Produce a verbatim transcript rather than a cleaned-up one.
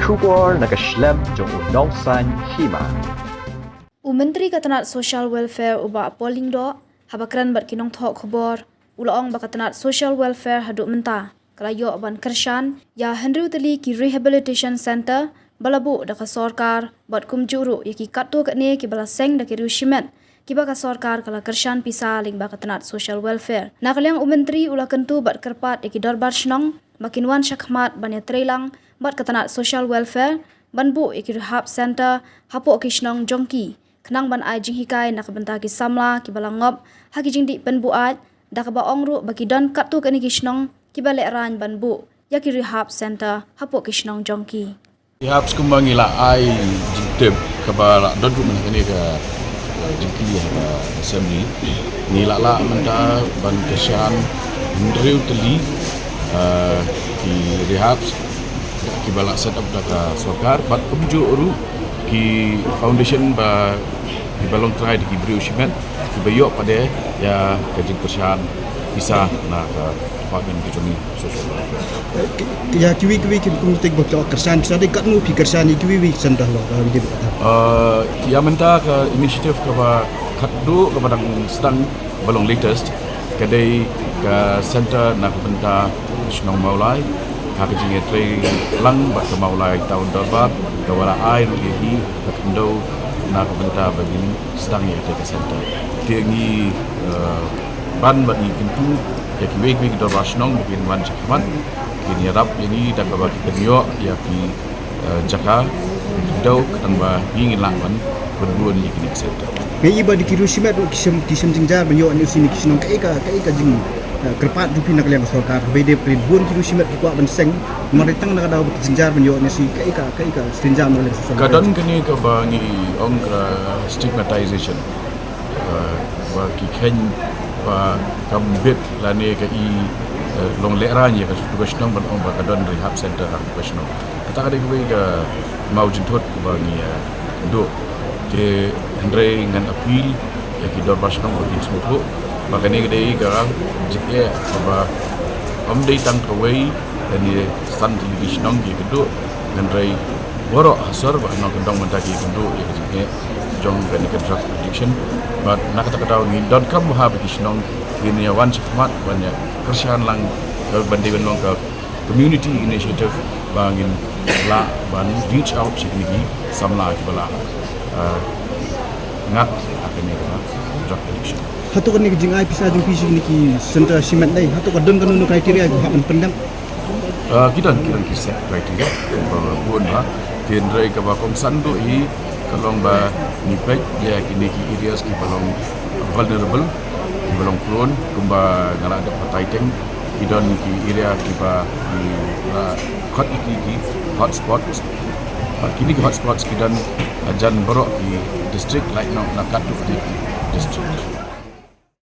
Khubor na ka shlem jong u Nongsaiñ Hima. U Myntri ka tnat Social Welfare u Bah Paul Lyngdoh, haba kren bad ki nongthoh khubor, u la ong ba ka tnat Social Welfare haduh mynta ka la ïoh ban kyrshan ïa hynriew tylli ki Rehabilitation Centre ba la buh da ka sorkar, bad kumjuh ruh ïa ki katto katne kiba la seng da ki riew shimet kiba ka sorkar ka la kyrshan pisa lyngba ka tnat Social Welfare. Na ka liang u Myntri u la kyntu bad kyrpad ïa ki dorbar shnong ba kin wan shakhmat ban ïatreilang bad ka tnat Social Welfare ban buh ïa ki Rehab Centre hapoh ki shnong jong ki, khnang ban ai jinghikai na ka bynta ki samla kiba la ngop ha ki jingdih pynbuaid, da kaba ong ruh ba ki don katto katne ki shnong kiba lehraiñ ban buh ïa ki Rehab Centre hapoh ki shnong jong ki. Rehab, kumba ngi la ai jingtip kaba la don ruh mynne kane ka, eh, jingkylli ha ka Assembly. Ngi la lah mynta ban kyrshan hynriew tylli, eh, ki Rehab kiba la set up da ka sorkar, bad kumjuh ruh ki foundation ba kiba long trai da ki briew shimet kiba ïoh pat ïa ka jingkyrshan pisa na ka Department ka jong ngi Social Welfare. Ïa kiwei kiwei ki kum te ba kyrshan pisa, dei katno phi kyrshan ïa kiwei kiwei ki centre, la ka dei ba? Eh, ïa mynta ka initiative kaba khatduh kaba dang sdang, ba long latest, ka dei ka centre na ka bynta shnong Mawlai, ha ka jingïatreilang bad ka Mawlai Town Dorbar, ka ba la ai ruh ïa hi ka khyndew na ka bynta ba ngin sdang ïa ka centre. Te ngi, eh, ban bad ngi kyntu ïa kiwei kiwei ki dorbar shnong ba kin wan shakhmat, kin ïarap ïa ngi da kaba ki pynïoh ïa ki, eh, jaka, ki khyndew, khnang ba ngi ngin lah ban pynbun ïa kine ki centre. Ngi i ba da ki riew shimet ruh ki shem, ki shem jynjar ban ïoh N O C na ki shnong, kaei ka, kaei ka jing, eh, kyrpad jong phi na ka liang ka sorkar, haba dei pynbun ki riew shimet ki kwah ban seng, namar tang na ka daw ba ki jynjar ban ïoh N O C, kaei ka, kaei ka jynjar na ka liang ka sorkar? Ka don kane kaba ngi ong ka stigmatization. Eh, ba ki kheiñ ba kam bit lane ka i, eh, long lehraiñ ïa ka shnong ban ong ba ka don Rehab Centre ha ka shnong. Kata ka dei kawei ka maw jingthut ba ngi, eh, duh. Te hynrei ngan appeal ïa ki dorbar shnong ba kin sngewthuh ba kane ka dei ka jingeh kaba ym dei tang kawei lane san tylli ki shnong ki kynduh, hynrei baroh ha sor ba nongkyndong mynta ki kynduh ïa ka jingeh jong kane ka drug addiction. Bad na kata ka daw ngi donkam bha ba ki shnong kin ïa wan shakhmat ban ïa kyrshan lang, ka ban dei ban long ka community initiative ba ngin lah ban reach out sha kine ki samla kiba la, ah, ngat ha kane ka drug addiction. Hato kane ka jingai pisa jong phi sha kine ki centre shimet ne, hato ka don kano kano criteria ba hap ban pyndep? Ah, ki don, ki don ki set criteria ba bun bha. Hynrei kaba kongsan duh hi ka long ba ngi peit ïa kine ki areas kiba long vulnerable, kiba long prone, kumba nga la dep batai teng, ki don ki area kiba ngi la khot ïa ki ki hotspots. Bad kine ki hotspots ki don hajan baroh ki district, lait noh na katto katne ki district.